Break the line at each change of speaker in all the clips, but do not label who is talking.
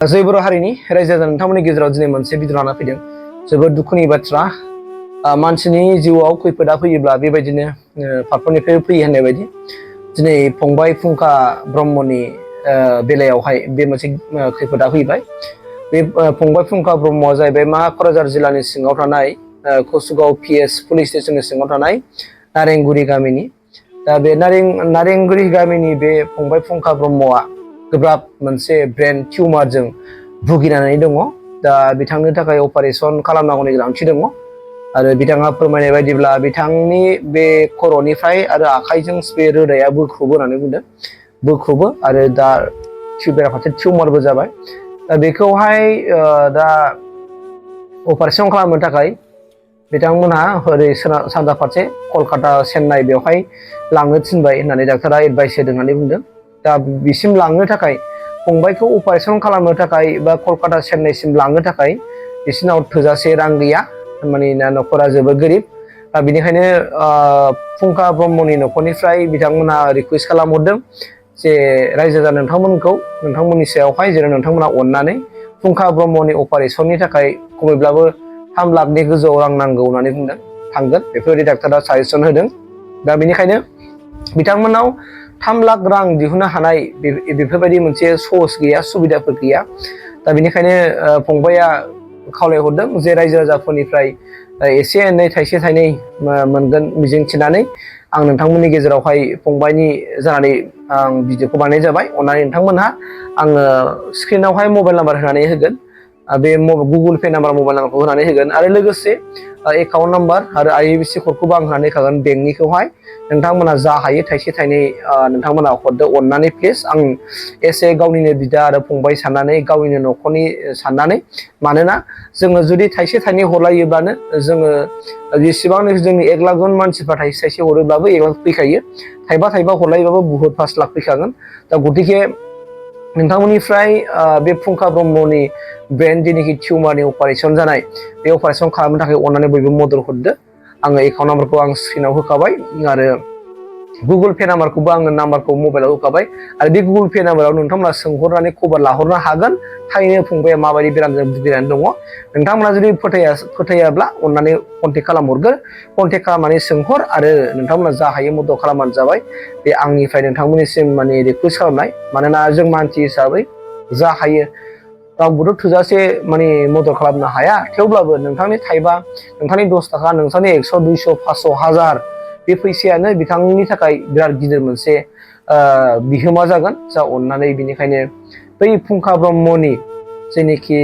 जय बर' हारिनि रायजो राजा नोंथांमोननि गेजेराव दिनै मोनसे भिडिअ लाना फैदों। जोबोद दुखुनि बाथ्रा। मानसिनि जिउआव खैफोदा फैयोब्ला बेबायदिनो फारफ्रोमनिफ्राय फैयो होननाय बायदि दिनै फंबाय फुंखा ब्रह्मनि बेलायावहाय बे मोनसे खैफोदा फैबाय। बे फंबाय फुंखा ब्रह्मआ जाहैबाय क'क्राझार जिल्लानि सिङाव थानाय खैफwdao PS पुलिस स्टेशननि सिङाव थानाय नारेंगुरि गामिनि। दा बे नारेंगुरि गामिनि बे फंबाय फुंखा ब्रह्मआ गोब्राब मोनसे ब्रेन टिउमारजों भुगिनानै दङ। दा बिथांनि थाखाय अपारेशन खालामनांगौनि गोनांथि दङ आरो बिथाङा फोरमायनाय बायदिब्ला बिथांनि बे खर'निफ्राय आरो आखाइजों बे रोदाया बोख्रुबो होननानै बुंदों। बोख्रुबो आरो दा बेराफारसे टिउमारबो जाबाय। दा बेखौहाय दा अपारेशन खालामनो थाखाय बिथांमोनहा ओरै सानजा फारसे कलकाता चेन्नाइ बेवहाय लांनो थिनबाय होननानै डाक्टारा एडभाइस होदों होननानै बुंदों। दा बिसिम लांनो थाखाय फंबायखौ अपारेशन खालामनो थाखाय बा कलकाता चेन्नाइसिम लांनो थाखाय बिसिनाव थोजासे रां गैया। माने न'खरा जोबोद गोरिब। दा बेनिखायनो फुंखा ब्रह्मनि न'खरनिफ्राय बिथांमोनहा रिकुवेस्ट खालामहरदों जे रायजो राजा नोंथांमोननि सायावहाय जेरै नोंथांमोना अननानै फुंखा ब्रह्मनि अपारेशननि थाखाय खमैब्लाबो 3 लाखनि गोजौआव रां नांगौ होननानै बुंदों। थांगोन बेफोरबायदि डाक्टारा साजेसन होदों। दा बेनिखायनो बिथांमोनाव 3 लाख रां दिहुननो हानाय बेफोरबायदि मोनसे सर्स गैया, सुबिदाफोर गैया। दा बेनिखायनो फंबाया खावलायहरदों जे रायजो राजाफोरनिफ्राय एसे एनै थाइसे थाइनै मोनगोन मिजिंथिनानै आं नोंथांमोननि गेजेरावहाय फंबायनि जानानै आं भिडिअखौ बानायनाय जाबाय। अननानै नोंथांमोनहा आङो स्क्रिनावहाय मबाइल नाम्बार होनानै होगोन। बे गुगोल पे नाम्बार मबाइल नाम्बारखौ होनानै होगोन आरो लोगोसे एकाउन्ट नाम्बार आरो IFSC क'डखौबो आं होनानै होखागोन बेंकनिखौहाय। नोंथांमोना जा हायो थाइसे थाइनै नोंथांमोना हरदो अननानै प्लिज। आं एसे गावनिनो बिदा आरो फंबाय साननानै गावनिनो न'खरनि साननानै, मानोना जोङो जुदि थाइसे थाइनै हरलायोब्लानो जोङो जेसेबांनो जोंनि 1 लाख जन मानसिफ्रा थाइसे थाइसे हरोब्लाबो 1 लाख फैखायो। थाइबा थाइबा हरलायोबाबो बुहुत 5 लाख फैखागोन। दा गतिके नोंथांमोननिफ्राय बे फुंखा ब्रह्मनि ब्रेन जेनिखि टिउमारनि अपारेशन जानाय बे अपारेशन खालामनो थाखाय अननानै बयबो मदद हरदो। आङो एकाउन्ट नाम्बारखौ आं स्क्रिनाव होखाबाय आरो गुगोल पे नाम्बारखौबो आङो नाम्बारखौ मबाइलाव होखाबाय आरो बे गुगोल पे नाम्बाराव नोंथांमोना सोंहरनानै खबर लाहरनो हागोन थारैनो फंबाया माबायदि बेरामजों भुगिनानै दङ। नोंथांमोना जुदि फोथायाब्ला अननानै कन्टेक्ट खालामहरगोन। कन्टेक्ट खालामनानै सोंहर आरो नोंथांमोना जा हायो मदद खालामबानो जाबाय। बे आंनिफ्राय नोंथांमोननिसिम माने रिकुवेस्ट खालामनाय। मानोना जों मानसि हिसाबै जा हायो रावबोथ' थोजासे माने मदद खालामनो हाया। थेवब्लाबो नोंथांनि थाइबा, नोंथांनि 10 थाखा, नोंथांनि 100, 200, 500, 1000 बे फैसायानो बिथांनि थाखाय बिराद गिदिर मोनसे बिहोमा जागोन। जा अननानै बिनिखायनो बै फुंखा ब्रह्मनि जेनिखि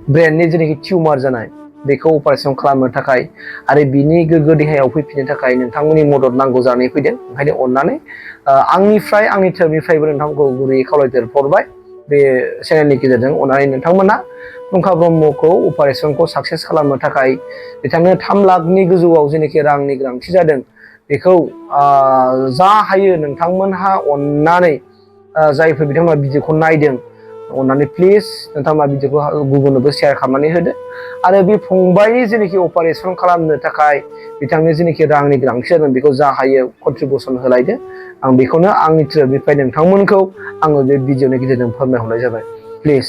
ब्रेननि जेनिखि टिउमार जानाय बेखौ अपारेशन खालामनो थाखाय आरो बिनि गोग्गो देहायाव फैफिननो थाखाय नोंथांमोननि मदद नांगौ जानानै फैदों। ओंखायनो अननानै आंनिफ्राय आंनि थोरनिफ्रायबो नोंथांखौ गुरैयै खावलायहरबाय बे चेनेलनि गेजेरजों। अननानै नोंथांमोना फुंखा ब्रह्मखौ अपारेशनखौ साक्सेस खालामनो थाखाय बिथांनो 3 लाखनि गोजौआव जेनिखि रांनि गोनांथि जादों बेखौ जा हायो नोंथांमोनहा अननानै जायफोर बिथांमोना भिडिअखौ नायदों अननानै प्लिज नोंथांमोना भिडिअखौ गुबुननोबो शेयार खालामनानै होदो आरो बे फंबायनि जेनिखि अपारेशन खालामनो थाखाय बिथांनि जेनिखि रांनि गोनांथि जादों बेखौ जा हायो कन्ट्रिबिउसन होलायदो। आं बेखौनो आंनि थोरनिफ्राय नोंथांमोनखौ आङो बे भिडिअनि गेजेरजों फोरमायहरनाय जाबाय। प्लिज